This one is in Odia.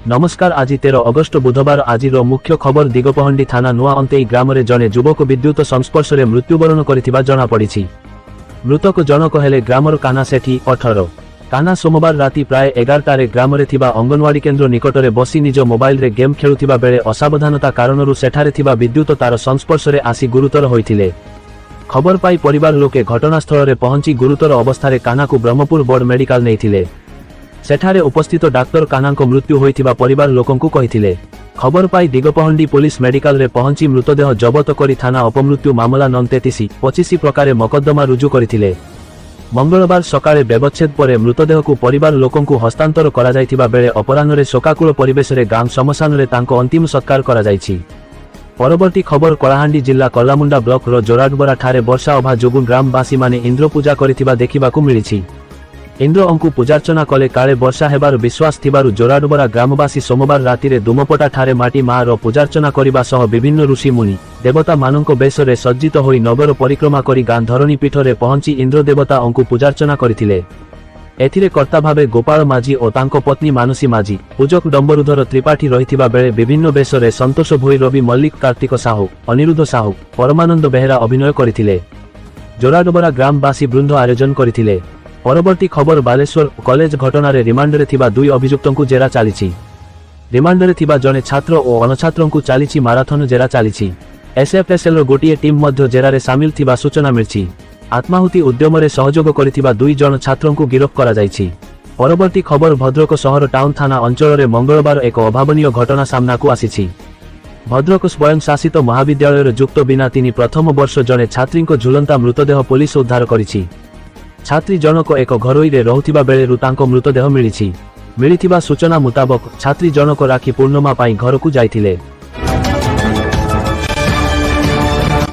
ନମସ୍କାର, ଆଜି 13 ଅଗଷ୍ଟ ବୁଧବାର। ଆଜିର ମୁଖ୍ୟ ଖବର, ଦିଗପହଣ୍ଡି ଥାନା ନୂଆ ଅନ୍ତେଇ ଗ୍ରାମରେ ଜଣେ ଯୁବକ ବିଦ୍ୟୁତ ସଂସ୍ପର୍ଶରେ ମୃତ୍ୟୁବରଣ କରିଥିବା ଜଣାପଡ଼ିଛି। ମୃତକ ଜଣକ ହେଲେ ଗ୍ରାମର କାହ୍ନା ସେଠୀ, 18। କାହ୍ନା ସୋମବାର ରାତି ପ୍ରାୟ 11ଟାରେ ଗ୍ରାମରେ ଥିବା ଅଙ୍ଗନୱାଡି କେନ୍ଦ୍ର ନିକଟରେ ବସି ନିଜ ମୋବାଇଲରେ ଗେମ୍ ଖେଳୁଥିବା ବେଳେ ଅସାବଧାନତା କାରଣରୁ ସେଠାରେ ଥିବା ବିଦ୍ୟୁତ ତାର ସଂସ୍ପର୍ଶରେ ଆସି ଗୁରୁତର ହୋଇଥିଲେ। ଖବର ପାଇ ପରିବାର ଲୋକେ ଘଟଣାସ୍ଥଳରେ ପହଞ୍ଚି ଗୁରୁତର ଅବସ୍ଥାରେ କାହ୍ନାକୁ ବ୍ରହ୍ମପୁର ବଡ଼ ମେଡିକାଲ ନେଇଥିଲେ। ସେଠାରେ ଉପସ୍ଥିତ ଡାକ୍ତର କାହ୍ନାଙ୍କ ମୃତ୍ୟୁ ହୋଇଥିବା ପରିବାର ଲୋକଙ୍କୁ କହିଥିଲେ। ଖବର ପାଇ ଦିଗପହଣ୍ଡି ପୋଲିସ ମେଡିକାଲରେ ପହଞ୍ଚି ମୃତଦେହ ଜବତ କରି ଥାନା ଅପମୃତ୍ୟୁ ମାମଲା ନଂ 33 25 ପ୍ରକାରେ ମକଦ୍ଦମା ରୁଜୁ କରିଥିଲେ। ମଙ୍ଗଳବାର ସକାଳେ ବ୍ୟବଚ୍ଛେଦ ପରେ ମୃତଦେହକୁ ପରିବାର ଲୋକଙ୍କୁ ହସ୍ତାନ୍ତର କରାଯାଇଥିବା ବେଳେ ଅପରାହ୍ନରେ ଶୋକାକୁଳ ପରିବେଶରେ ଗାଁ ଶ୍ମଶାନରେ ତାଙ୍କ ଅନ୍ତିମ ସତ୍କାର କରାଯାଇଛି। ପରବର୍ତ୍ତୀ ଖବର, କଳାହାଣ୍ଡି ଜିଲ୍ଲା କର୍ଲାମୁଣ୍ଡା ବ୍ଲକର ଜୋରାଡବରା ଠାରେ ବର୍ଷା ଅଭାବ ଯୋଗୁଁ ଗ୍ରାମବାସୀମାନେ ଇନ୍ଦ୍ର ପୂଜା କରିଥିବା ଦେଖିବାକୁ ମିଳିଛି। ଇନ୍ଦ୍ରଙ୍କୁ ପୂଜାର୍ଚ୍ଚନା କଲେ କାଳେ ବର୍ଷା ହେବାର ବିଶ୍ୱାସ ଥିବାରୁ ଜୋରାଡବରା ଗ୍ରାମବାସୀ ସୋମବାର ରାତିରେ ଦୁମପଟା ଠାରେ ମାଟି ମାର ପୂଜାର୍ଚ୍ଚନା କରିବା ସହ ବିଭିନ୍ନ ଋଷି, ମୁନି, ଦେବତାମାନଙ୍କ ବେଶରେ ସଜ୍ଜିତ ହୋଇ ନଗର ପରିକ୍ରମା କରି ଗାଁ ଧରଣୀ ପୀଠରେ ପହଞ୍ଚି ଇନ୍ଦ୍ର ଦେବତାଙ୍କୁ ପୂଜାର୍ଚ୍ଚନା କରିଥିଲେ। ଏଥିରେ କର୍ତ୍ତା ଭାବେ ଗୋପାଳ ମାଝୀ ଓ ତାଙ୍କ ପତ୍ନୀ ମାନସୀ ମାଝୀ, ପୂଜକ ଡମ୍ବରୁଧର ତ୍ରିପାଠୀ ରହିଥିବା ବେଳେ ବିଭିନ୍ନ ବେଶରେ ସନ୍ତୋଷ ଭୋଇ, ରବି ମଲ୍ଲିକ, କାର୍ତ୍ତିକ ସାହୁ, ଅନିରୁଦ୍ଧ ସାହୁ, ପରମାନନ୍ଦ ବେହେରା ଅଭିନୟ କରିଥିଲେ। ଜୋରାଡବରା ଗ୍ରାମବାସୀ ବୃନ୍ଦ ଆୟୋଜନ କରିଥିଲେ। ପରବର୍ତ୍ତୀ ଖବର, ବାଲେଶ୍ୱର କଲେଜ ଘଟଣାରେ ରିମାଣ୍ଡରେ ଥିବା ଦୁଇ ଅଭିଯୁକ୍ତଙ୍କୁ ଜେରା ଚାଲିଛି। ରିମାଣ୍ଡରେ ଥିବା ଜଣେ ଛାତ୍ର ଓ ଅଣଛାତ୍ରଙ୍କୁ ଚାଲିଛି ମାରାଥନ ଜେରା ଚାଲିଛି। ଏସ୍ଏଫ୍ଏସ୍ଏଲ୍ର ଗୋଟିଏ ଟିମ୍ ମଧ୍ୟ ଜେରାରେ ସାମିଲ ଥିବା ସୂଚନା ମିଳିଛି। ଆତ୍ମାହୁତି ଉଦ୍ୟମରେ ସହଯୋଗ କରିଥିବା ଦୁଇ ଜଣ ଛାତ୍ରଙ୍କୁ ଗିରଫ କରାଯାଇଛି। ପରବର୍ତ୍ତୀ ଖବର, ଭଦ୍ରକ ସହର ଟାଉନ ଥାନା ଅଞ୍ଚଳରେ ମଙ୍ଗଳବାର ଏକ ଅଭାବନୀୟ ଘଟଣା ସାମ୍ନାକୁ ଆସିଛି। ଭଦ୍ରକ ସ୍ୱୟଂଶାସିତ ମହାବିଦ୍ୟାଳୟର ଯୁକ୍ତ ବିନା ତିନି ପ୍ରଥମ ବର୍ଷ ଜଣେ ଛାତ୍ରୀଙ୍କ ଝୁଲନ୍ତା ମୃତଦେହ ପୋଲିସ ଉଦ୍ଧାର କରିଛି। ଛାତ୍ରୀ ଜଣକ ଏକ ଘରୋଇରେ ରହୁଥିବା ବେଳେରୁ ତାଙ୍କ ମୃତଦେହ ମିଳିଛି। ମିଳିଥିବା ସୂଚନା ମୁତାବକ, ଛାତ୍ରୀ ଜଣକ ରାକ୍ଷୀ ପୂର୍ଣ୍ଣିମା ପାଇଁ ଘରକୁ ଯାଇଥିଲେ।